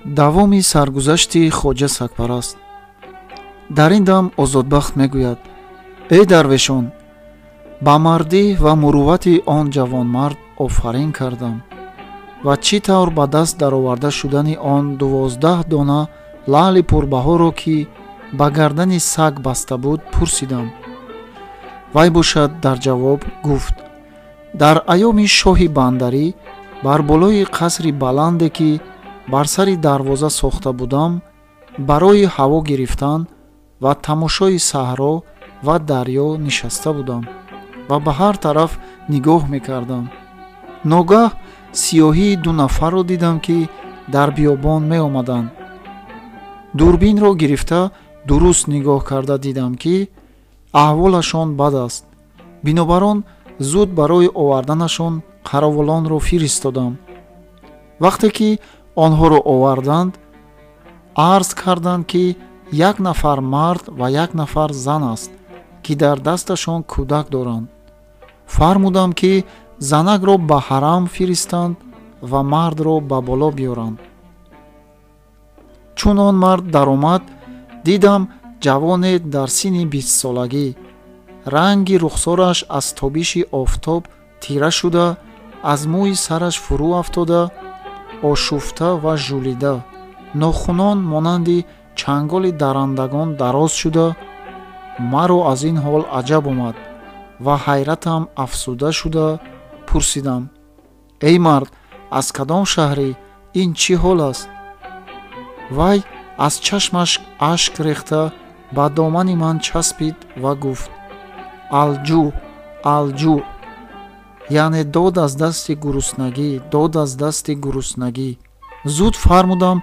Давоми саргузашти хоҷа сагпараст. Дар ин дам Озодбахт мегӯяд: эй дарвешон, ба мардӣ ва муруввати он ҷавонмард офарин кардам ва чӣ тавр ба даст дароварда шудани он 12 дона лаъли пурбаҳоро, ки ба гардани саг баста буд, пурсидам. Вай бошад дар ҷавоб гуфт: дар айёми шоҳи бандарӣ бар болои қасри баланде, ки бар сари дарвоза сохта будам, барои ҳаво гирифтан ва тамошои саҳро ва дарё нишаста будам ва ба ҳар тараф нигоҳ мекардам. Ногаҳ сиёҳии ду нафарро дидам, ки дар биёбон меомаданд. Дурбинро гирифта дуруст нигоҳ карда дидам, ки аҳволашон бад аст. Бинобар он зуд барои оварданашон қаровулонро фиристодам. Вақте ки онҳоро оварданд, арз карданд, ки як нафар мард ва як нафар зан аст, ки дар дасташон кӯдак доранд. Фармудам, ки занакро ба ҳарам фиристанд ва мардро ба боло биёранд. Чун он мард даромад, дидам ҷавоне дар синни 20-солагӣ, ранги рухсораш аз тобиши офтоб тира шуда, аз мӯи сараш фурӯ афтода, ошуфта ва жӯлида, нохунон монанди чанголи дарандагон дароз шуда. Маро аз ин ҳол аҷаб омад ва ҳайратам афзуда шуда пурсидам: эй мард, аз кадом шаҳрӣ? Ин чӣ ҳол аст? Вай аз чашмаш ашк рехта ба домани ман часпид ва гуфт: алҷӯ, алҷӯ, яъне дод аз дасти гуруснагӣ, дод аз дасти гуруснагӣ. Зуд фармудам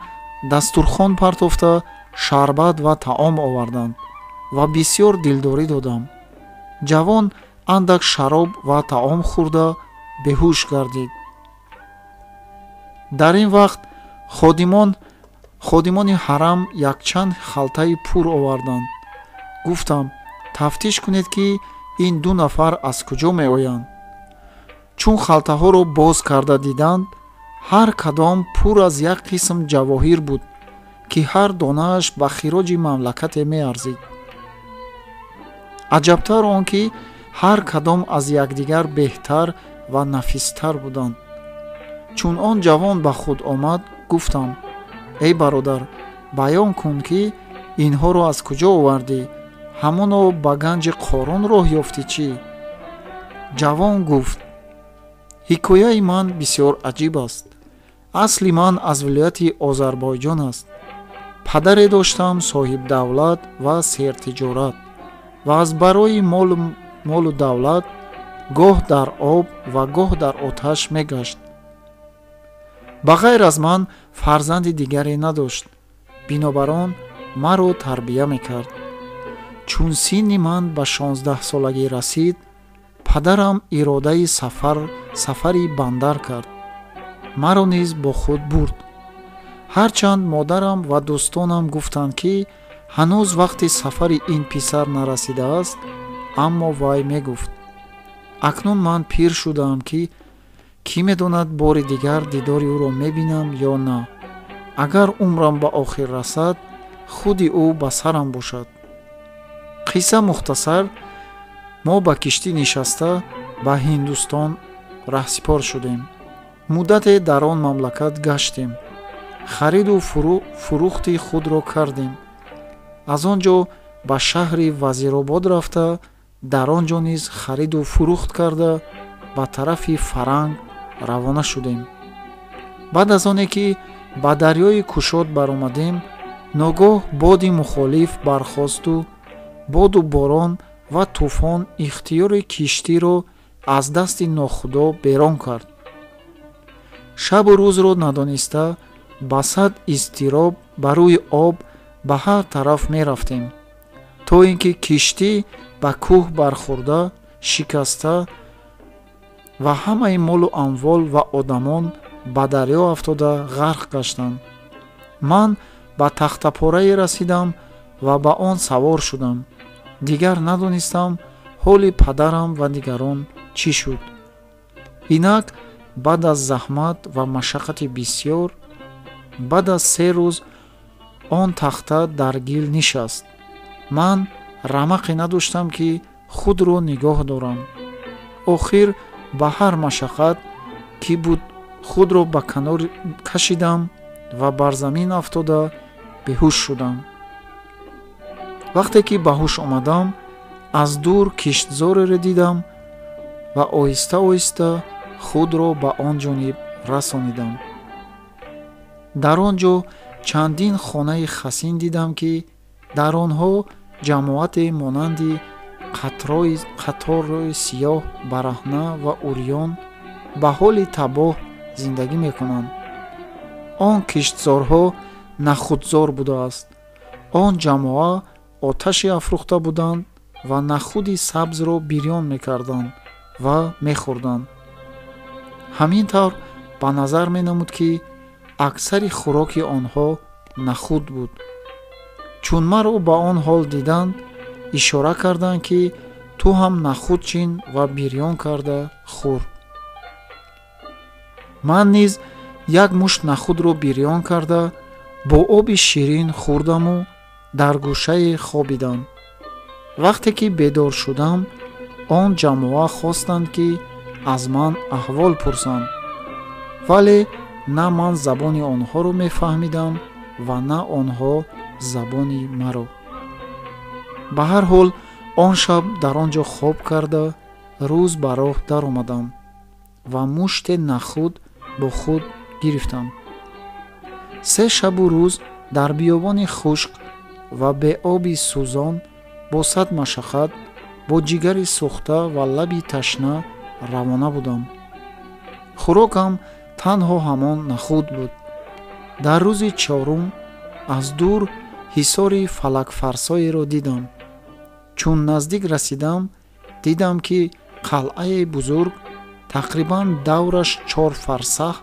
дастурхон партофта шарбат ва таом оварданд ва бисёр дилдорӣ додам. Ҷавон андак шароб ва таом хӯрда беҳуш гардид. Дар ин вақт ходимони ҳарам якчанд халтаи пур оварданд. Гуфтам: тафтиш кунед, ки ин ду нафар аз куҷо меоянд. Чун халтаҳоро боз карда диданд, ҳар кадом пур аз як қисм ҷавоҳир буд, ки ҳар донааш ба хироҷи мамлакате меарзид. Аҷабтар он, ки ҳар кадом аз якдигар беҳтар ва нафистар буданд. Чун он ҷавон ба худ омад, гуфтам: эй бародар, баён кун, ки инҳоро аз куҷо овардӣ? Ҳамоно ба ганҷи Қорун роҳ ёфтӣ чӣ? Ҷавон гуфт: ҳикояи ман бисёр аҷиб аст. Асли ман аз вилояти Озарбойҷон аст. Падаре доштам соҳибдавлат ва сертиҷорат ва аз барои молу давлат гоҳ дар об ва гоҳ дар оташ мегашт. Ба ғайр аз ман фарзанди дигаре надошт. Бинобар он маро тарбия мекард. Чун синни ман ба 16-солагӣ расид, падарам иродаи сафари бандар кард. Маро низ бо худ бурд. Ҳарчанд модарам ва дӯстонам гуфтанд, ки ҳанӯз вақти сафари ин писар нарасидааст, аммо вай мегуфт: акнун ман пир шудаам, ки кӣ медонад бори дигар дидори ӯро мебинам ё на. Агар умрам ба охир расад, худи ӯ ба сарам бошад. Қисса мухтасар, мо ба киштӣ нишаста ба Ҳиндустон раҳсипор шудем. Муддате дар он мамлакат гаштем, хариду фурӯхти худро кардем. Аз он ҷо ба шаҳри Вазиробод рафта, дар он ҷо низ хариду фурӯхт карда ба тарафи Фаранг равона шудем. Баъд аз оне ки ба дарёи кушод баромадем, ногоҳ боди мухолиф бархосту боду борон ва тӯфон ихтиёри киштиро аз дасти нохудо берон кард. Шабу рӯзро надониста ба сад изтироб ба рӯи об ба ҳар тараф мерафтем, то ин ки киштӣ ба кӯҳ бархӯрда шикаста ва ҳамаи молу амвол ва одамон ба дарё афтода ғарқ гаштанд. Ман ба тахтапорае расидам ва ба он савор шудам. Дигар надонистам ҳоли падарам ва дигарон чӣ шуд. Инак баъд аз заҳмат ва машаққати бисёр Баъд аз 3 рӯз он тахта дар гил нишаст. Ман рамақе надоштам, ки худро нигоҳ дорам. Охир ба ҳар машаққат ки буд худро ба канор кашидам ва бар замин афтода беҳуш шудам. Вақте ки ба ҳуш омадам, аз дур киштзореро дидам ва оҳиста-оҳиста худро ба он ҷониб расонидам. Дар он ҷо чандин хонаи хасин дидам, ки дар онҳо ҷамоате монанди қаторҳои сиёҳ, бараҳна ва урён ба ҳоли табоҳ зиндагӣ мекунанд. Он киштзорҳо нахудзор будааст. Он ҷамоа оташе афрӯхта буданд ва нахуди сабзро бирён мекарданд ва мехӯрданд. Ҳамин тавр ба назар менамуд, ки аксари хӯроки онҳо нахуд буд. Чун маро ба он ҳол диданд, ишора карданд, ки ту ҳам нахуд чин ва бирён карда хӯр. Ман низ як мушт нахудро бирён карда бо оби ширин хӯрдаму дар гӯшае хобидам. Вақте ки бедор шудам, он ҷамоа хостанд, ки аз ман аҳвол пурсанд, вале на ман забони онҳоро мефаҳмидам ва на онҳо забони маро. Ба ҳар ҳол он шаб дар он ҷо хоб карда рӯз ба роҳ даромадам ва муште нахуд бо худ гирифтам. 3 шабу рӯз дар биёбони хушк ва беоби сӯзон бо сад машаққат, бо ҷигари сӯхта ва лаби ташна равона будам. Хӯрокам танҳо ҳамон нахуд буд. Дар рӯзи 4 аз дур ҳисори фалакфарсоеро дидам. Чун наздик расидам, дидам, ки қалъаи бузург тақрибан давраш 4 фарсах,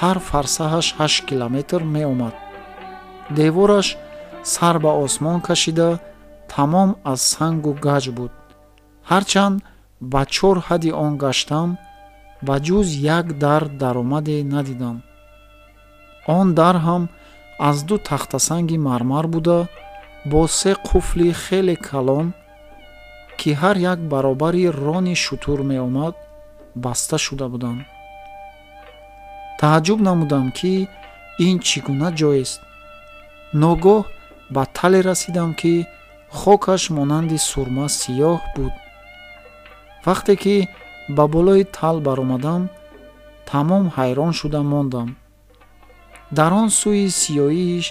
ҳар фарсахаш 8 километр меомад. Девораш сар ба осмон кашида тамом аз сангу гаҷ буд. Ҳарчанд ба 4 ҳадди он гаштам, ба ҷуз як дар даромаде надидам. Он дар ҳам аз 2 тахтасанги мармар буда, бо 3 қуфли хеле калон, ки ҳар як баробари рони шутур меомад, баста шуда буданд. Тааҷҷуб намудам, ки ин чӣ гуна ҷоест. Ногоҳ ба тале расидам, ки хокаш монанди сурма сиёҳ буд. Вақте ки ба болои тал баромадам, тамом ҳайрон шуда мондам. Дар он сӯи сиёҳии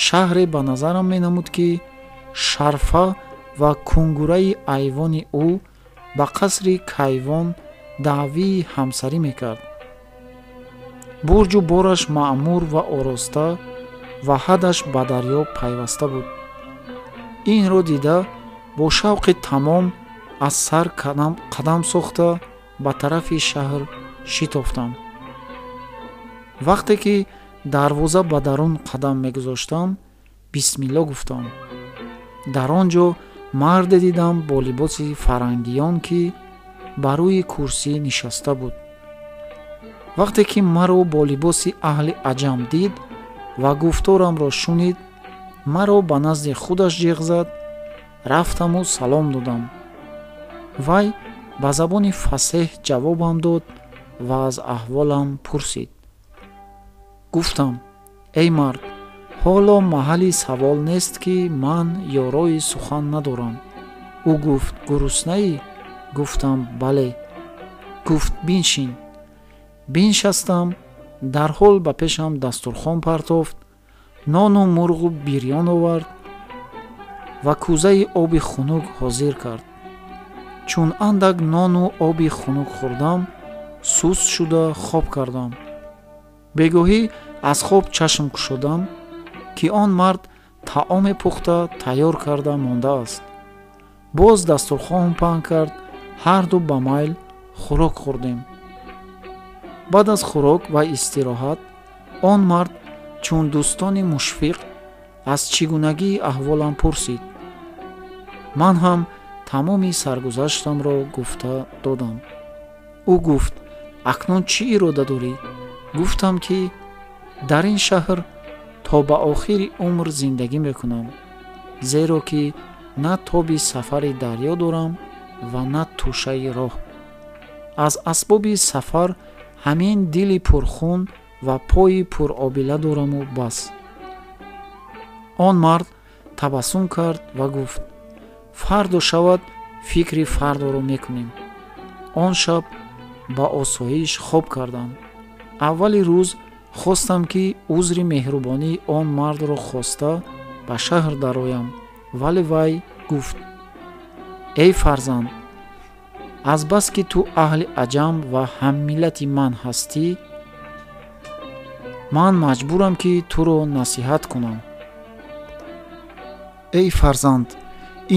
шаҳре ба назарам менамуд, ки шарфа ва кунгураи айвони ӯ ба қасри Кайвон даъвии ҳамсарӣ мекард. Бурҷу бораш маъмур ва ороста ва ҳадаш ба дарё пайваста буд. Инро дида бо шавқи тамом аз сар қадам сохта ба тарафи шаҳр шитофтам. Вақте ки дарвоза ба дарун қадам мегузоштам, бисмилло гуфтам. Дар он ҷо марде дидам бо либоси фарангиён, ки ба рӯи курсӣ нишаста буд. Вақте ки маро бо либоси аҳли аҷам дид ва гуфторамро шунид, маро ба назди худаш ҷиғ зад. Рафтаму салом додам. Вай ба забони фасеҳ ҷавобам дод ва аз аҳволам пурсид. Гуфтам: эй мард, ҳоло маҳалли савол нест, ки ман ёрои сухан надорам. Ӯ гуфт: гуруснаӣ? Гуфтам: бале. Гуфт: биншин. Биншастам. Дарҳол ба пешам дастурхон партофт, нону мурғу бирён овард ва кӯзаи оби хунук ҳозир кард. Чун андак нону оби хунук хӯрдам, суст шуда хоб кардам. Бегоҳӣ аз хоб чашм кушодам, ки он мард таоме пухта тайёр карда мондааст. Боз дастурхон паҳн кард, ҳарду ба майл хӯрок хӯрдем. Баъд аз хӯрок ва истироҳат он мард чун дӯстони мушфиқ аз чӣ гунагии аҳволам пурсид. Ман ҳам тамоми саргузаштамро гуфта додам. Ӯ гуфт: акнун чӣ ирода дорӣ? Гуфтам, ки Дар ин шаҳр то ба охири умр зиндагӣ мекунам, зеро ки на тоби сафари дарё дорам ва на тӯшаи роҳ. Аз асбоби сафар ҳамин дили пурхун ва пои пуробила дораму бас. Он мард табассум кард ва гуфт: фардо шавад, фикри фардоро мекунем. Он шаб ба осоиш хоб кардам. Аввали рӯз хостам, ки узри меҳрубонии он мардро хоста ба шаҳр дароям, вале вай гуфт: эй фарзанд, азбаски ту аҳли аҷам ва ҳаммиллати ман ҳастӣ, ман маҷбурам, ки туро насиҳат кунам. Эй фарзанд,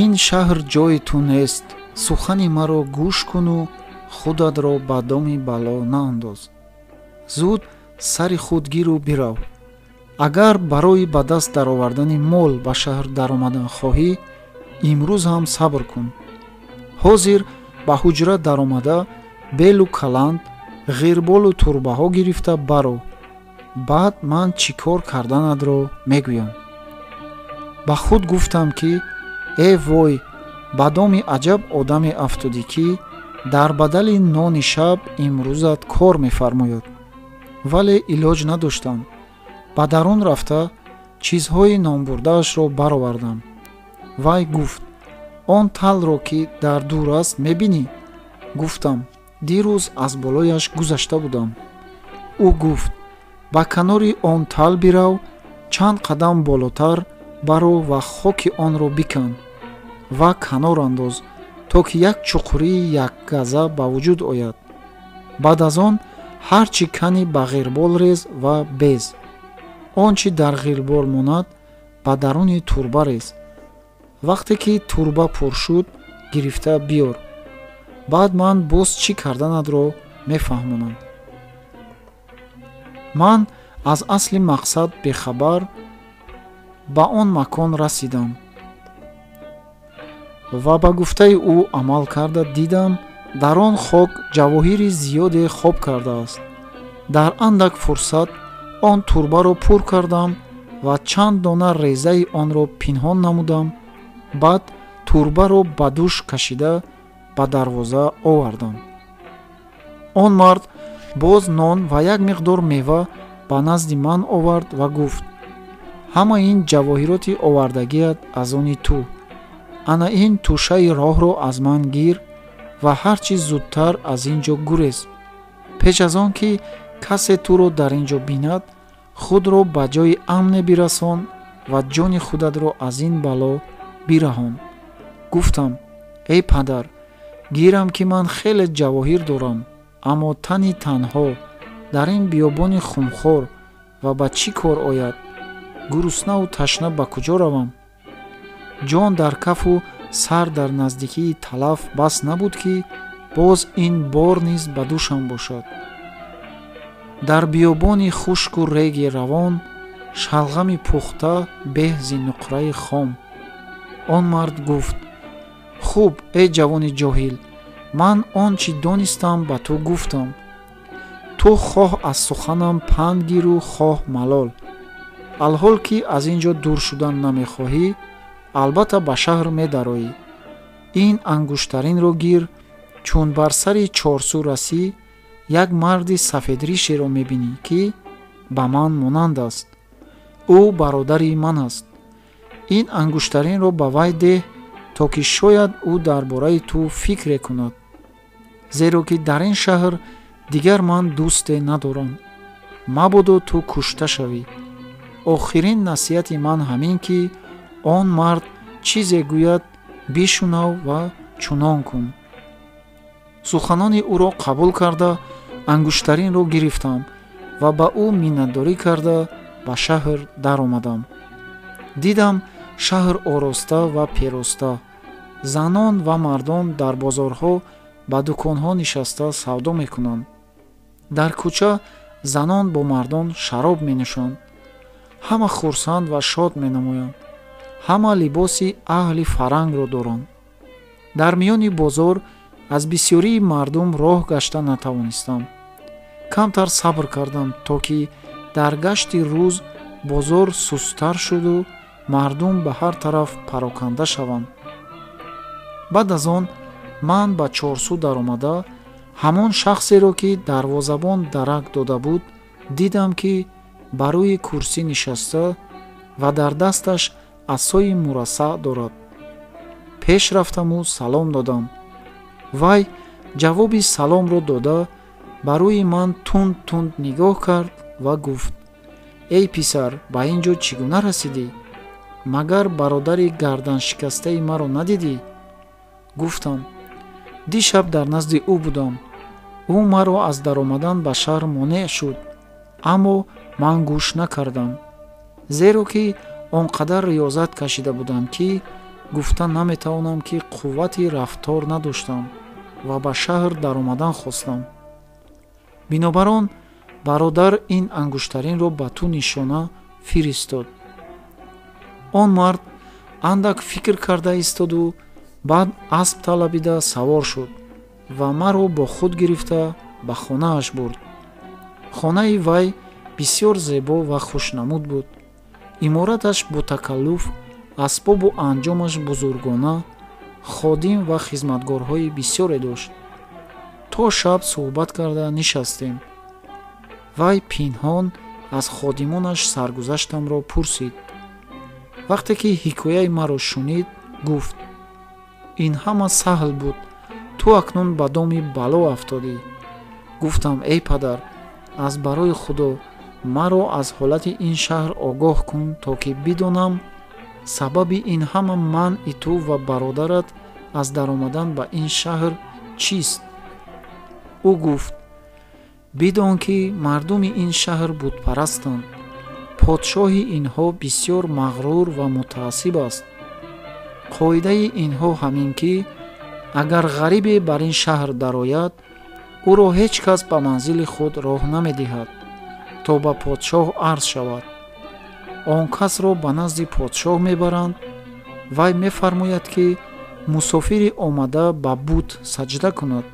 ин шаҳр ҷои ту нест. Сухани маро гӯш куну худатро ба доми бало наандоз. Зуд сари худ гиру бирав. Агар барои ба даст даровардани мол ба шаҳр даромадан хоҳӣ, имрӯз ҳам сабр кун. Ҳозир ба ҳуҷра даромада белу каланд, ғирболу турбаҳо гирифта баро. Баъд ман чӣ кор карданатро мегӯям. Ба худ гуфтам, ки э вой, ба доми аҷаб одаме афтодӣ, ки дар бадали нони шаб имрӯзат кор мефармояд. Вале илоҷ надоштам. Ба дарун рафта чизҳои номбурдаашро баровардам. Вай гуфт: он талро, ки дар дур аст, мебинӣ? Гуфтам: дирӯз аз болояш гузашта будам. Ӯ гуфт: ба канори он тал бирав, чанд қадам болотар баро ва хоки онро бикан ва канор андоз, то ки як чуқурии якгаза ба вуҷуд ояд. Баъд аз он ҳар чӣ кани ба ғирбол рез ва без. Он чӣ дар ғирбол монад, ба даруни турба рез. Вақте ки турба пур шуд, гирифта биёр. Баъд ман боз чӣ карданатро мефаҳмонам. Ман аз асли мақсад бехабар ба он макон расидам ва ба гуфтаи ӯ амал карда дидам, дар он хок ҷавоҳири зиёде хоб кардааст. Дар андак фурсат он турбаро пур кардам ва чанд дона резаи онро пинҳон намудам. Баъд турбаро ба дӯш кашида ба дарвоза овардам. Он мард боз нон ва як миқдор мева ба назди ман овард ва гуфт: ҳама ин ҷавоҳироти овардагиат аз они ту. Ана ин тӯшаи роҳро аз ман гир ва ҳар чӣ зудтар аз ин ҷо гурез. Пеш аз он ки касе туро дар ин ҷо бинад, худро ба ҷои амне бирасон ва ҷони худатро аз ин бало бираҳон. Гуфтам: эй падар, гирам ки ман хеле ҷавоҳир дорам, аммо тани танҳо дар ин биёбони хунхор ва ба чӣ кор ояд? Гуруснаву ташна ба куҷо равам? Ҷон дар кафу сар дар наздикии талаф бас набуд, ки боз ин бор низ ба дӯшам бошад. Дар биёбони хушку реги равон, шалғами пухта беҳ зи нуқраи хом. Он мард гуфт: хуб, эй ҷавони ҷоҳил, ман он чӣ донистам ба ту гуфтам. Ту хоҳ аз суханам панд гиру хоҳ малол. Алҳол ки аз ин ҷо дур шудан намехоҳӣ, албатта ба шаҳр медароӣ. Ин ангуштаринро гир, чун бар сари чорсӯ расӣ, як марди сафедришеро мебинӣ, ки ба ман монанд аст. Ӯ бародари ман аст. Ин ангуштаринро ба вай деҳ, то ки шояд ӯ дар бораи ту фикре кунад, зеро ки дар ин шаҳр дигар ман дӯсте надорам. Мабодо ту кушта шавӣ. Охирин насиҳати ман ҳамин, ки он мард чизе гӯяд, бишунав ва чунон кун. Суханони ӯро қабул карда, ангуштаринро гирифтам ва ба ӯ миннатдорӣ карда ба шаҳр даромадам. Дидам шаҳр ороста ва пероста. Занон ва мардон дар бозорҳо ба дуконҳо нишаста савдо мекунанд. Дар кӯча занон бо мардон шароб менӯшанд. Ҳама хурсанд ва шод менамоянд. Ҳама либоси аҳли фарангро доранд. Дар миёни бозор аз бисёрии мардум роҳ гашта натавонистам. Камтар сабр кардам, то ки Дар гашти рӯз бозор сусттар шуду мардум ба ҳар тараф пароканда шаванд. Баъд аз он ман ба Чорсу даромада ҳамон шахсеро, ки дарвозабон дарак дода буд, дидам, ки ба рӯи курсӣ нишаста ва дар дасташ асои мурассаъ дорад. Пеш рафтаму салом додам. Вай ҷавоби саломро дода ба рӯи ман тунд тунд нигоҳ кард ва гуфт: «Эй писар, ба ин ҷо чӣ гуна расидӣ? Магар бародари гарданшикастаи маро надидӣ?» Гуфтам: «Дишаб дар назди ӯ будам. Ӯ маро аз даромадан ба шаҳр монеъ шуд, аммо ман гӯш накардам, зеро ки он қадар риёзат кашида будам, ки гуфта наметавонам, ки қуввати рафтор надоштам ва ба шаҳр даромадан хостам. Бинобар он бародар ин ангуштаринро ба ту нишона фиристод». Он мард андак фикр карда истоду баъд асп талабида савор шуд ва маро бо худ гирифта ба хонааш бурд. Хонаи вай бисёр зебо ва хушнамуд буд. Имораташ ботакаллуф, асбобу анҷомаш бузургона, ходим ва хизматгорҳои бисёре дошт. То шаб суҳбат карда нишастем. Вай пинҳон аз ходимонаш саргузаштамро пурсид. Вақте ки ҳикояи маро шунид, гуфт: «Ин ҳама саҳл буд, ту акнун ба доми бало афтодӣ». Гуфтам: «Эй падар, аз барои Худо маро аз ҳолати ин шаҳр огоҳ кун, то ки бидонам сабаби ин ҳама манъи ту ва бародарат аз даромадан ба ин шаҳр чист?» Ӯ гуфт: «Бидон, ки мардуми ин шаҳр бутпарастанд. Подшоҳи инҳо бисёр мағрур ва мутаассиб аст. Қоидаи инҳо ҳамин, ки агар ғарибе бар ин шаҳр дарояд, ӯро ҳеҷ кас ба манзили худ роҳ намедиҳад, то ба подшоҳ арз шавад. Он касро ба назди подшоҳ мебаранд. Вай мефармояд, ки мусофири омада ба бут саҷда кунад.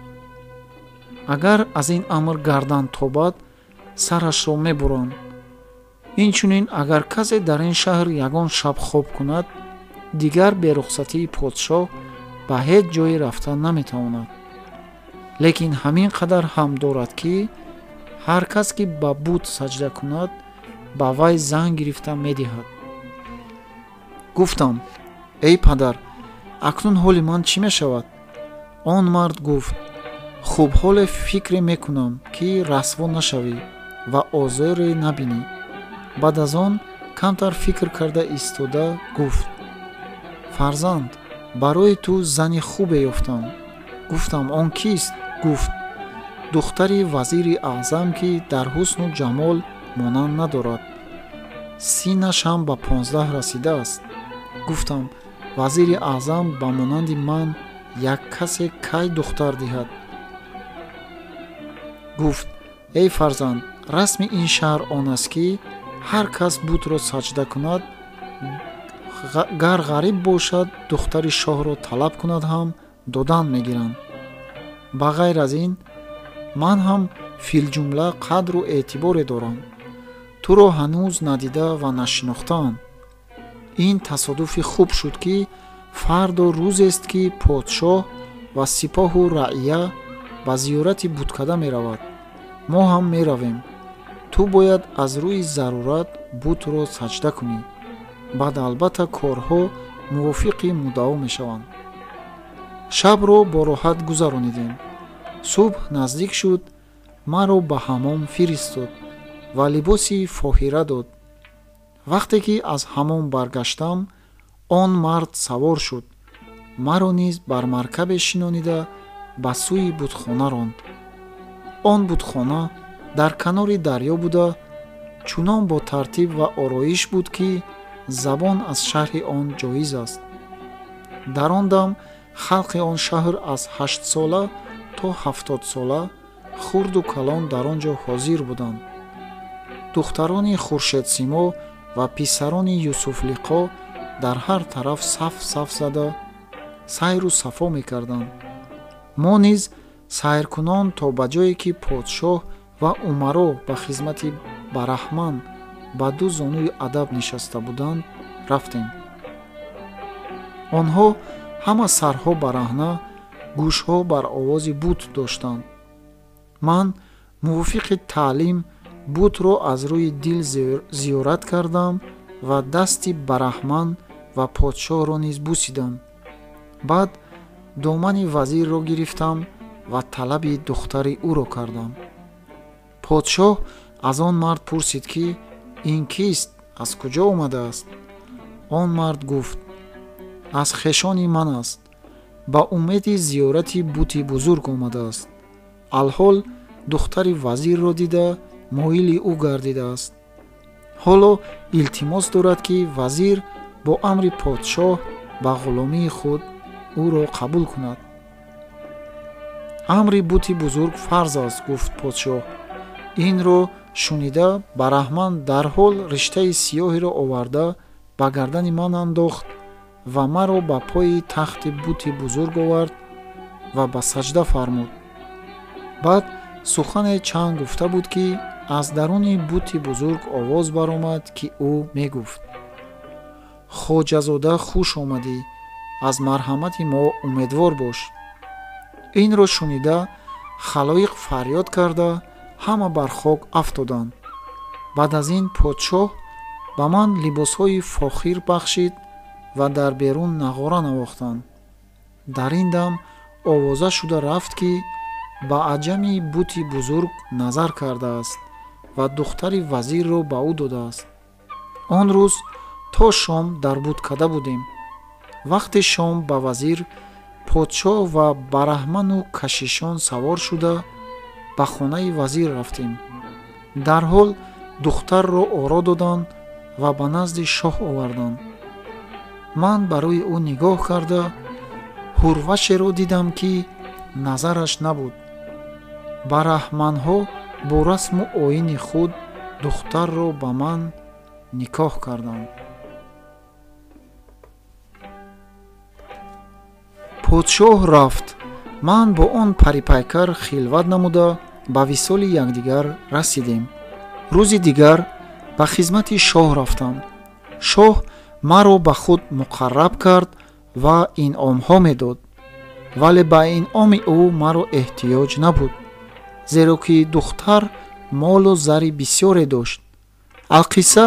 Агар аз ин амр гардан тобад, сарашро мебуранд. Инчунин агар касе дар ин шаҳр ягон шаб хоб кунад, дигар берухсатии подшоҳ ба ҳеҷ ҷое рафта наметавонад. Лекин ҳамин қадар ҳам дорад, ки ҳар кас ки ба бут саҷда кунад, ба вай зан гирифта медиҳад». Гуфтам: «Эй падар, акнун ҳоли ман чӣ мешавад?» Он мард гуфт: «Хуб, ҳоле фикре мекунам, ки расво нашавӣ ва озоре набинӣ». Баъд аз он камтар фикр карда истода гуфт: «Фарзанд, барои ту зани хубе ёфтам». Гуфтам: «Он кист?» Гуфт: «Духтари вазири аъзам, ки дар ҳусну ҷамол монанд надорад. Синнаш ҳам ба 15 расидааст». Гуфтам: «Вазири аъзам ба монанди ман як касе кай духтар диҳад?» Гуфт: «Эй фарзанд, расми ин шаҳр он аст, ки ҳар кас бутро саҷда кунад, гар ғариб бошад, духтари шоҳро талаб кунад ҳам додан мегиранд. Ба ғайр аз ин, ман ҳам филҷумла қадру эътиборе дорам. Туро ҳанӯз надида ва нашинохтаам. Ин тасодуфи хуб шуд, ки фардо рӯзест, ки подшоҳ ва сипоҳу раъия ба зиёрати буткада меравад. Мо ҳам меравем. Ту бояд аз рӯи зарурат бутро саҷда кунӣ. Баъд албатта корҳо мувофиқи муддао мешаванд». Шабро бо роҳат гузаронидем. Субҳ наздик шуд, маро ба ҳамом фиристод ва либоси фоҳира дод. Вақте ки аз ҳамом баргаштам, он мард савор шуд. Маро низ бар маркабе шинонида ба сӯи бутхона ронд. Он бутхона дар канори дарё буда, чунон бо тартиб ва ороиш буд, ки забон аз шарҳи он ҷоиз аст. Дар он дам халқи он шаҳр аз 8сола то 70сола, хурду калон дар он ҷо ҳозир буданд. Духтарони Хуршедсимо ва писарони Юсуфлиқо дар ҳар тараф саф саф зада сайру сафо мекарданд. Мо низ сайркунон то ба ҷое, ки подшоҳ ва умаро ба хизмати бараҳман ба ду зонуи адаб нишаста буданд рафтем. Онҳо ҳама сарҳо бараҳна, гӯшҳо бар овози бут доштанд. Ман мувофиқи таълим бутро аз рӯи дил зиёрат кардам ва дасти бараҳман ва подшоҳро низ бусидам. Баъд домани вазирро гирифтам ва талаби духтари ӯро кардам. Подшоҳ аз он мард пурсид, ки ин кист, аз куҷо омадааст? Он мард гуфт: аз хешони ман аст, ба умеди зиёрати бути бузург омадааст. Алҳол духтари вазирро дида моили ӯ гардидааст. Ҳоло илтимос дорад, ки вазир бо амри подшоҳ ба ғуломии худ ӯро қабул кунад. Амри бути бузург фарз аст, гуфт подшоҳ. Инро шунида бараҳман дарҳол риштаи сиёҳеро оварда ба гардани ман андохт ва маро ба пои тахти бути бузург овард ва ба саҷда фармуд. Баъд сухане чанд гуфта буд, ки аз даруни бути бузург овоз баромад, ки ӯ мегуфт: хоҷазода, хуш омадӣ, аз марҳамати мо умедвор бош. Инро шунида халоиқ фарёд карда ҳама бар хок афтоданд. Баъд аз ин подшоҳ ба ман либосҳои фохир бахшид ва дар берун нағора навохтанд. Дар ин дам овоза шуда рафт, ки ба аҷами бути бузург назар кардааст ва духтари вазирро ба ӯ додааст. Он рӯз то шом дар будкада будем. Вақти шом ба вазир, подшоҳ ва бараҳману кашишон савор шуда ба хонаи вазир рафтем. Дарҳол духтарро оро доданд ва ба назди шоҳ оварданд. Ман барои ӯ нигоҳ карда ҳурвашеро дидам, ки назараш набуд. Бараҳманҳо бо расму оини худ духтарро ба ман никоҳ карданд. Подшоҳ рафт. Ман бо он парипайкар хилват намуда ба висоли якдигар расидем. Рӯзи дигар ба хизмати шоҳ рафтам. Шоҳ маро ба худ муқарраб кард ва инъомҳо медод, вале ба инъоми ӯ маро эҳтиёҷ набуд, зеро ки духтар молу зари бисёре дошт. Алқисса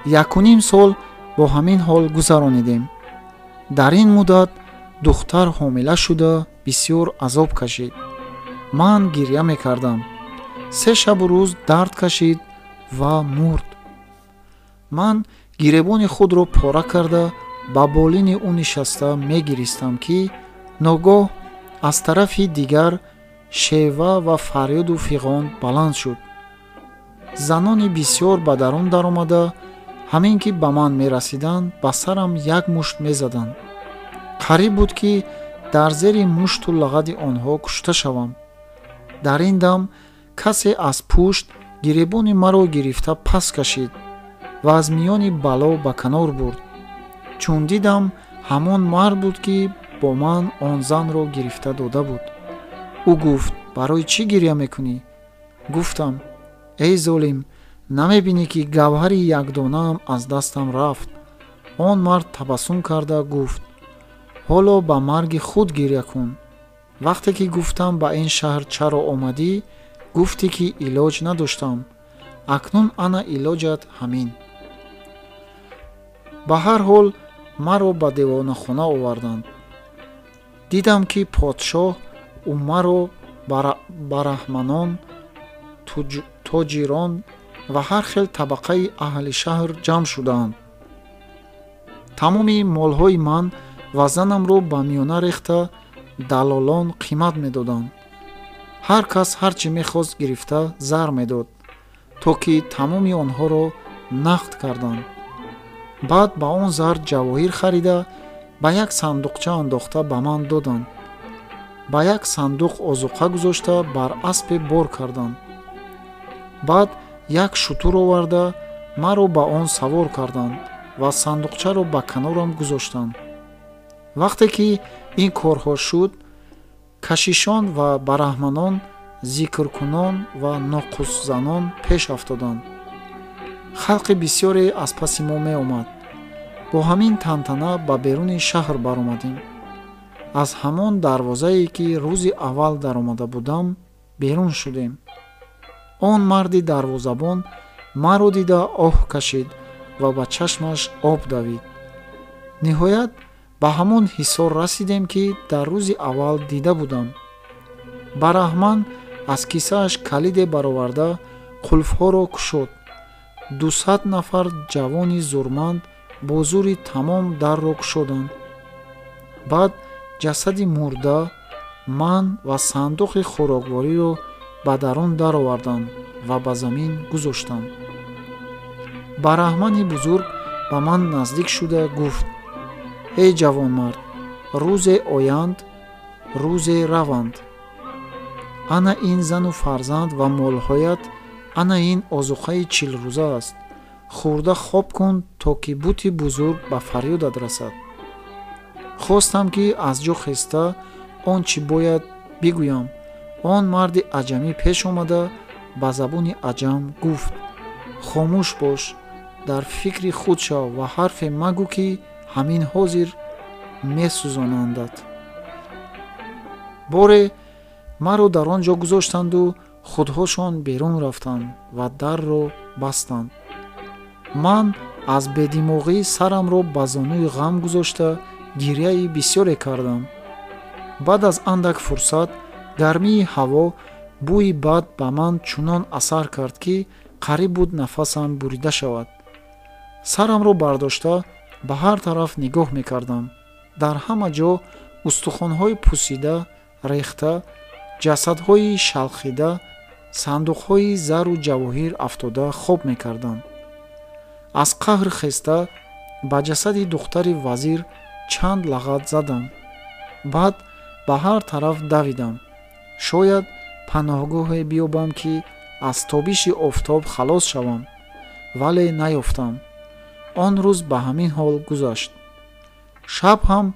1.5 сол бо ҳамин ҳол гузаронидем. Дар ин муддат духтар ҳомила шуда бисёр азоб кашид. Ман гиря мекардам. 3 шабу рӯз дард кашид ва мурд. Ман гиребони худро пора карда ба болини ӯ нишаста мегиристам, ки ногоҳ аз тарафи дигар шева ва фарёду фиғон баланд шуд. Занони бисёр ба дарун даромада ҳамин ки ба ман мерасиданд, ба сарам як мушт мезаданд. Қариб буд, ки дар зери мушту лагади онҳо кушта шавам. Дар ин дам касе аз пушт гиребони маро гирифта пас кашид ва аз миёни бало ба канор бурд. Чун дидам, ҳамон мард буд, ки бо ман он занро гирифта дода буд. Ӯ гуфт: барои чӣ гиря мекунӣ? Гуфтам: эй золим, намебинӣ, ки гавҳари якдонаам аз дастам рафт? Он мард табассум карда гуфт: ҳоло ба марги худ гиря кун. Вақте ки гуфтам ба ин шаҳр чаро омадӣ, гуфтӣ, ки илоҷ надоштам. Акнун ана илоҷат ҳамин. Ба ҳар ҳол маро ба девонахона оварданд. Дидам, ки подшоҳ умаро, бараҳманон, тоҷирон ва ҳар хел табақаи аҳли шаҳр ҷамъ шудаанд. Тамоми молҳои ман ва занамро ба миёна рехта далолон қимат медоданд. Ҳар кас ҳар чӣ мехост гирифта зар медод, то ки тамоми онҳоро нақд карданд. Баъд ба он зар ҷавоҳир харида ба як сандуқча андохта ба ман доданд. Ба як сандуқ озуқа гузошта бар аспе бор карданд. Баъд як шутур оварда маро ба он савор карданд ва сандуқчаро ба канорам гузоштанд. Вақте ки ин корҳо шуд, кашишон ва бараҳманон, зикркунон ва ноқусзанон пеш афтоданд. Халқи бисёре аз паси мо меомад. Бо ҳамин тантана ба беруни шаҳр баромадем. Аз ҳамон дарвозае, ки рӯзи аввал даромада будам, берун шудем. Он марди дарвозабон маро дида оҳ кашид ва ба чашмаш об давид. Ниҳоят ба ҳамон ҳисор расидем, ки дар рӯзи аввал дида будам. Бараҳман аз кисааш калиде бароварда қулфҳоро кушод. 200 нафар ҷавони зурманд бо зури тамом дарро кушоданд. Баъд ҷасади мурда, ман ва сандуқи хӯроквориро ба дарун дароварданд ва ба замин гузоштанд. Бараҳмани бузург ба ман наздик шуда гуфт: эй ҷавонмард, рӯзе оянд, рӯзе раванд. Ана ин зану фарзанд ва молҳоят, ана ин озуқаи 40 рӯза аст. Хӯрда хоб кун, то ки бути бузург ба фарёдат расад. Хостам, ки аз ҷо хеста он чӣ бояд бигӯям. Он марди аҷамӣ пеш омада ба забони аҷам гуфт: хомӯш бош, дар фикри худ шав ва ҳарфе магӯ, ки ҳамин ҳозир месӯзонандат. Боре маро дар он ҷо гузоштанду худҳошон берун рафтанд ва дарро бастанд. Ман аз бедимоғӣ сарамро ба зонуи ғам гузошта гирьяи бисёре кардам. Баъд аз андак фурсат гармии ҳаво, бӯи бад ба ман чунон асар кард, ки қариб буд нафасам бурида шавад. Сарамро бардошта ба ҳар тараф нигоҳ мекардам. Дар ҳама ҷо устухонҳои пусида, рехта, ҷасадҳои шалхида, сандуқҳои зару ҷавоҳир афтода хоб мекарданд. Аз қаҳр хеста ба ҷасади духтари вазир чанд лағат задам. Баъд ба ҳар тараф давидам. Шояд паноҳгоҳе биёбам, ки аз тобиши офтоб халос шавам, вале наёфтам. Он рӯз ба ҳамин ҳол гузашт. Шаб ҳам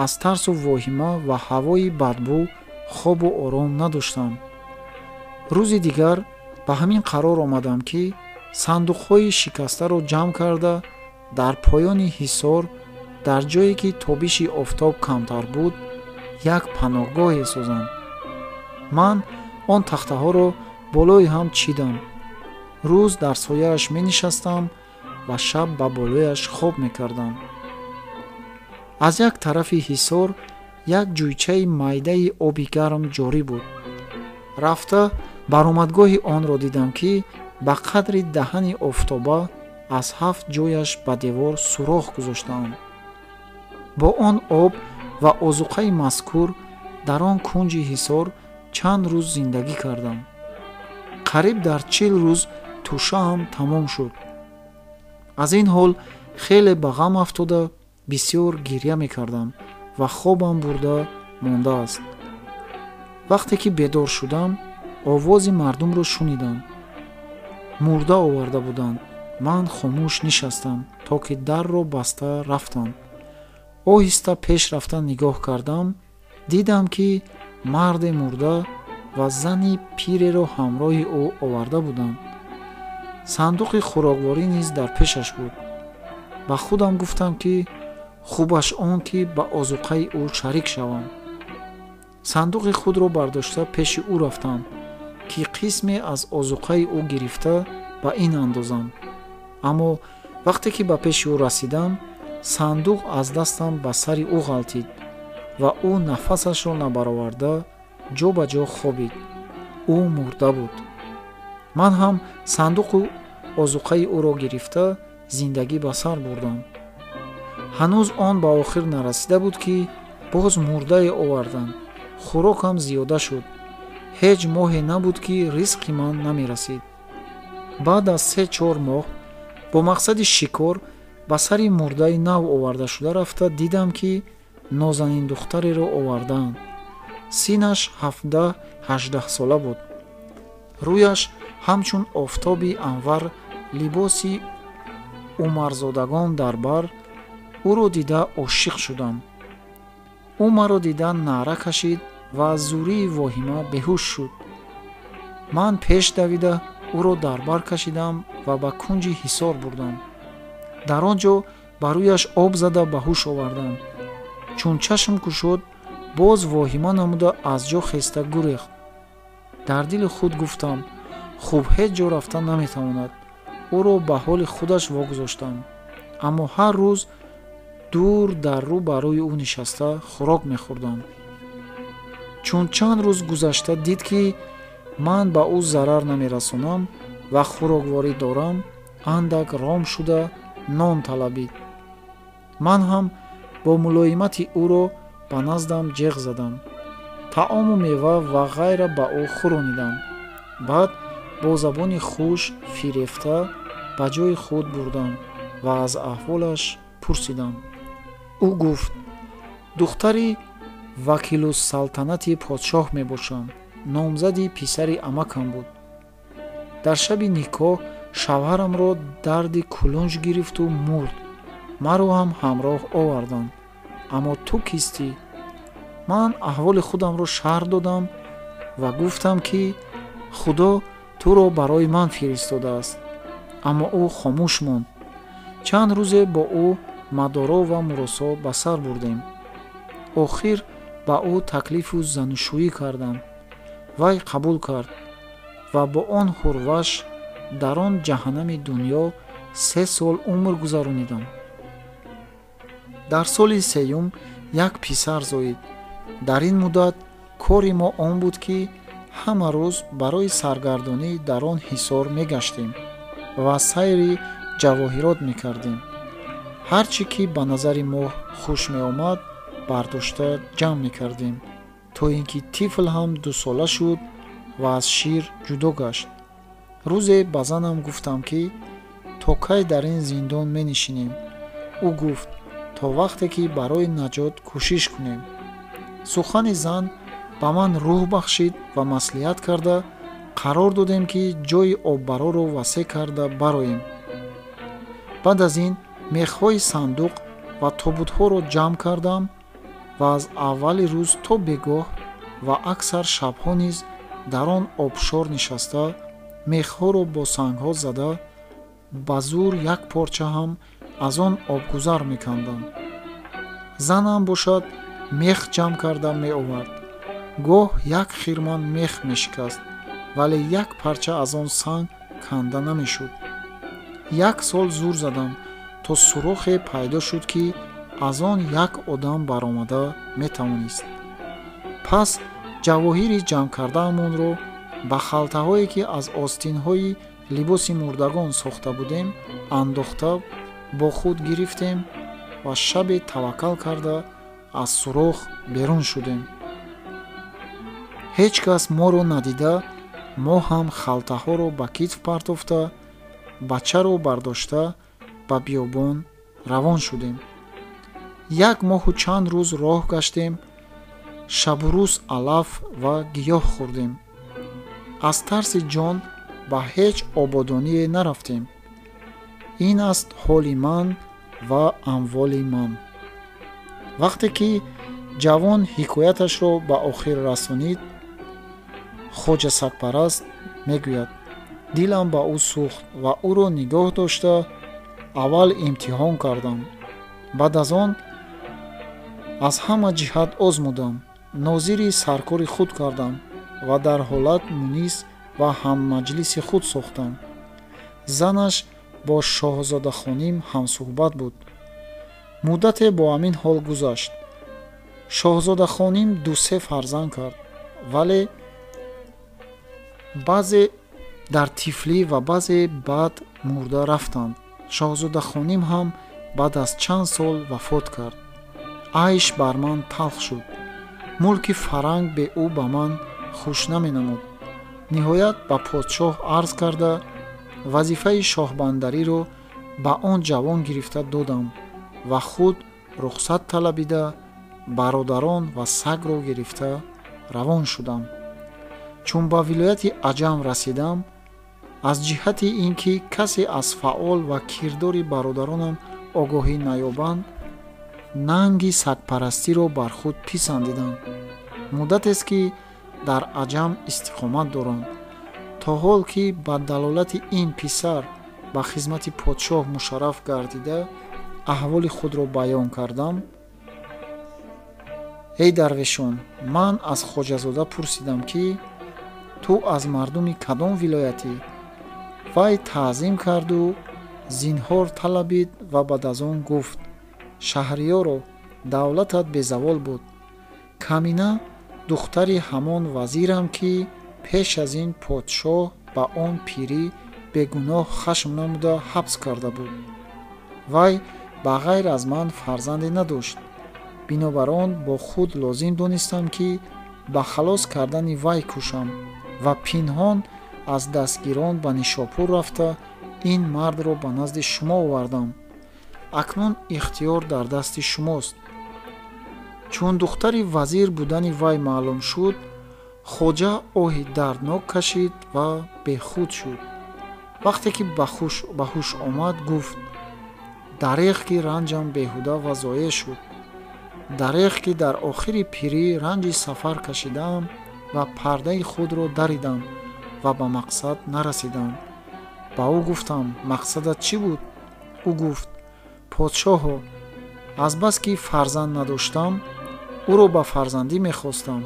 аз тарсу воҳима ва ҳавои бадбӯ хобу ором надоштам. Рӯзи дигар ба ҳамин қарор омадам, ки сандуқҳои шикастаро ҷамъ карда дар поёни ҳисор, дар ҷое ки тобиши офтоб камтар буд, як паноҳгоҳе созам. Ман он тахтаҳоро болои ҳам чидам. Рӯз дар сояаш менишастам ва шаб ба болояш хоб мекардам. Аз як тарафи ҳисор як ҷӯйчаи майдаи оби гарм ҷорӣ буд. Рафта баромадгоҳи онро дидам, ки ба қадри даҳани офтоба аз 7 ҷояш ба девор сурох гузоштаанд. Бо он об ва озуқаи мазкур дар он кунҷи ҳисор чанд рӯз зиндагӣ кардам. Қариб дар 40 рӯз тӯшаам тамом шуд. Аз ин ҳол хеле ба ғам афтода бисёр гирья мекардам ва хобам бурда мондааст. Вақте ки бедор шудам, овози мардумро шунидам. Мурда оварда буданд. Ман хомӯш нишастам, то ки дарро баста рафтанд. Оҳиста пеш рафта нигоҳ кардам, дидам, ки марде мурда ва зани пиреро ҳамроҳи ӯ оварда буданд. Сандуқи хӯрокворӣ низ дар пешаш буд. Ба худам гуфтам, ки хубаш он ки ба озуқаи ӯ шарик шавам. Сандуқи худро бардошта пеши ӯ рафтам, ки қисме аз озуқаи ӯ гирифта ба ин андозам. Аммо вақте ки ба пеши ӯ расидам, сандуқ аз дастам ба сари ӯ ғалтид ва ӯ нафасашро набароварда ҷо ба ҷо хобид. Ӯ мурда буд. Ман ҳам сандуқу озуқаи ӯро гирифта зиндагӣ ба сар бурдам. Ҳанӯз он ба охир нарасида буд, ки боз мурдае оварданд. Хӯрокам зиёда шуд. Ҳеҷ моҳе набуд, ки ризқи ман намерасид. Баъд аз 3-4 моҳ бо мақсади шикор ба сари мурдаи нав овардашуда рафта дидам, ки нозанин духтареро овардаанд. Синнаш 17-18 сола буд. Рӯяш ҳамчун офтоби анвар, либоси умарзодагон дар бар. Ӯро дида ошиқ шудам. Ӯ маро дида наъра кашид ва аз зурии воҳима беҳуш шуд. Ман пеш давида ӯро дар бар кашидам. ва ба кунҷи ҳисор бурдам. Дар он ҷо ба рӯяш об зада ба ҳуш овардам. Чун чашм кушод, боз воҳима намуда аз ҷо хеста гурехт. Дар дили худ гуфтам: хуб, ҳеҷ ҷо рафта наметавонад. Ӯро ба ҳоли худаш вогузоштам. Аммо ҳар рӯз дур дар рӯ ба рӯи ӯ нишаста хӯрок мехӯрдам. Чун чанд рӯз гузашта дид, ки ман ба ӯ зарар намерасонам ва хӯрокворӣ дорам, андак ром шуда нон талабид. Ман ҳам бо мулоимати ӯро ба наздам ҷеғ задам. Таому мева ва ғайра ба ӯ хӯронидам. Баъд бо забони хуш фирефта ба ҷои худ бурдам ва аз аҳволаш пурсидам. Ӯ гуфт: духтари вакилуссалтанати подшоҳ мебошам. Номзади писари амакам буд. Дар шаби никоҳ шавҳарамро дарди кулунҷ гирифту мурд. Маро ҳам ҳамроҳ оварданд. Аммо ту кистӣ? Ман аҳволи худамро шарҳ додам ва гуфтам, ки Худо туро барои ман фиристодааст. Аммо ӯ хомӯш монд. Чанд рӯзе бо ӯ мадоро ва муросо ба сар бурдем. Охир ба ӯ таклифу занушӯӣ кардам. Вай қабул кард ва бо он ҳурваш дар он ҷаҳаннами дунё 3 сол умр гузаронидам. Дар соли сеюм як писар зоид. Дар ин муддат кори мо он буд, ки ҳама рӯз барои саргардонӣ дар он ҳисор мегаштем ва сайри ҷавоҳирот мекардем. Ҳар чӣ ки ба назари мо хуш меомад, бардошта ҷамъ мекардем, то ин ки тифл ҳам 2 сола шуд ва аз шир ҷудо гашт. Рӯзе ба занам гуфтам, ки то кай дар ин зиндон менишинем? Ӯ гуфт: то вақте ки барои наҷот кӯшиш кунем. Сухани зан ба ман рӯҳ бахшид ва маслиҳат карда қарор додем, ки ҷои оббароро васеъ карда бароем. Баъд аз ин мехҳои сандуқ ва тобутҳоро ҷамъ кардам ва аз аввали рӯз то бегоҳ ва аксар шабҳо низ дар он обшор нишаста, мехҳоро бо сангҳо зада, ба зур як порча ҳам аз он обгузар мекандам. Занам бошад, мех ҷамъ карда меовард. Гоҳ як хирман мех мешикаст, вале як парча аз он санг канда намешуд. Як сол зур задам, то сурохе пайдо шуд, ки аз он як одам баромада метавонист. Пас ҷавоҳири ҷамъкардаамонро ба халтаҳое, ки аз остинҳои либоси мурдагон сохта будем, андохта бо худ гирифтем ва шабе таваккал карда аз сурох берун шудем. Ҳеҷ кас моро надида, мо ҳам халтаҳоро ба китф партофта, бачаро бардошта ба биёбон равон шудем. Як моҳу чанд рӯз роҳ гаштем, шабу рӯз алаф ва гиёҳ хӯрдем. Аз тарси ҷон ба ҳеҷ ободоние нарафтем. Ин аст ҳоли ман ва амволи ман. Вақте ки ҷавон ҳикояташро ба охир расонид, хоҷа сагпараст мегӯяд: дилам ба ӯ сӯхт ва ӯро нигоҳ дошта аввал имтиҳон кардам. Баъд аз он аз ҳама ҷиҳат озмудам, нозири саркори худ кардам ва дар ҳолат мунис ва ҳаммаҷлиси худ сохтам. Занаш бо шоҳзодахоним ҳамсӯҳбат буд. Муддате бо ҳамин ҳол гузашт. Шоҳзодахоним 2-се фарзанд кард, вале баъзе дар тифлӣ ва баъзе баъд мурда рафтанд. Шоҳзодахоним ҳам баъд аз чанд сол вафот кард. Айш бар ман талх шуд. Мулки фаранг бе ӯ ба ман хуш наменамуд. Ниҳоят ба подшоҳ арз карда, вазифаи шоҳбандариро ба он ҷавон гирифта додам ва худ рухсат талабида, бародарон ва сагро гирифта равон шудам. Чун ба вилояти Аҷам расидам, аз ҷиҳати ин ки касе аз фаъол ва кирдори бародаронам огоҳӣ наёбанд, нанги сагпарастиро бар худ писандидам. Муддатест, ки дар Аҷам истиқомат дорам, то ҳол ки ба далолати ин писар ба хизмати подшоҳ мушарраф гардида, аҳволи худро баён кардам. Эй дарвешон, ман аз хоҷазода пурсидам, ки ту аз мардуми кадом вилоятӣ? Вай таъзим карду зинҳор талабид ва баъд аз он гуфт: шаҳриёро, давлатат безавол буд. Камина духтари ҳамон вазирам, ки пеш аз ин подшоҳ ба он пирӣ бегуноҳ хашм намуда ҳабс карда буд. Вай ба ғайр аз ман фарзанде надошт. Бинобар он бо худ лозим донистам, ки ба халос кардани вай кӯшам ва пинҳон аз дастгирон ба Нишопур рафта ин мардро ба назди шумо овардам. Акнун ихтиёр дар дасти шумост. Чун духтари вазир будани вай маълум шуд, хоҷа оҳи дарднок кашид ва бехуд шуд. Вақте ки ба ҳуш омад, гуфт: дареғ, ки ранҷам беҳуда ва зоеъ шуд. Дареғ, ки дар охири пирӣ ранҷи сафар кашидаам ва пардаи худро даридам ва ба мақсад нарасидам. Ба ӯ гуфтам: мақсадат чӣ буд? Ӯ гуфт: подшоҳо, азбаски фарзанд надоштам, ӯро ба фарзандӣ мехостам.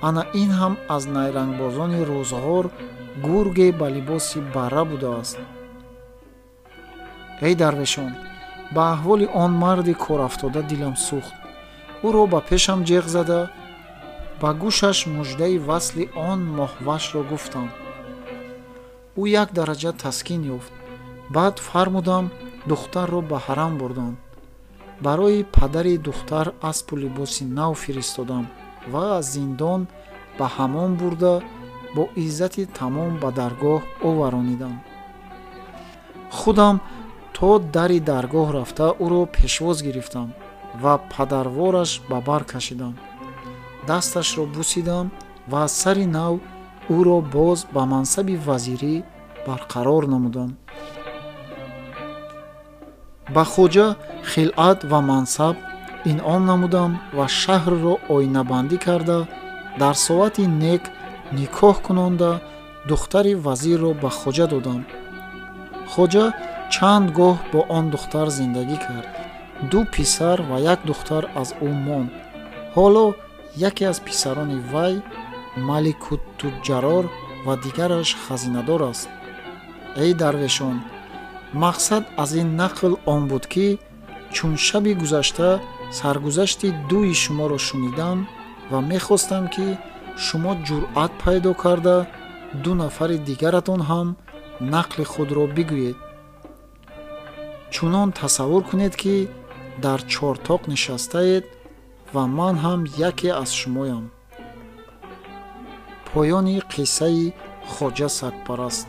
Ана ин ҳам аз найрангбозони рӯзғор гурге ба либоси барра будааст. Эй дарвешон, ба аҳволи он марди корафтода дилам сӯхт. Ӯро ба пешам ҷеғ зада, ба гӯшаш муждаи васли он моҳвашро гуфтам. Ӯ як дараҷа таскин ёфт. Баъд фармудам духтарро ба ҳарам бурданд. Барои падари духтар аспу либоси нав фиристодам ва аз зиндон ба ҳамом бурда бо иззати тамом ба даргоҳ оваронидам. Худам то дари даргоҳ рафта ӯро пешвоз гирифтам ва падарвораш ба бар кашидам. Дасташро бусидам ва аз сари нав ӯро боз ба мансаби вазирӣ барқарор намудам. Ба хоҷа хилъат ва мансаб инъом намудам ва шаҳрро оинабандӣ карда, дар соати нек никоҳ кунонда духтари вазирро ба хоҷа додам. Хоҷа чанд гоҳ бо он духтар зиндагӣ кард. 2 писар ва 1 духтар аз ӯ монд. Ҳоло яке аз писарони вай Маликуттуҷарор ва дигараш хазинадор аст. Эй дарвешон, мақсад аз ин нақл он буд, ки чун шаби гузашта саргузашти дуи шуморо шунидам ва мехостам, ки шумо ҷуръат пайдо карда 2 нафари дигаратон ҳам нақли худро бигӯед. Чунон тасаввур кунед, ки дар чортоқ нишастаед ва ман ҳам яке аз шумоям. Поёни қиссаи хоҷа сагпараст.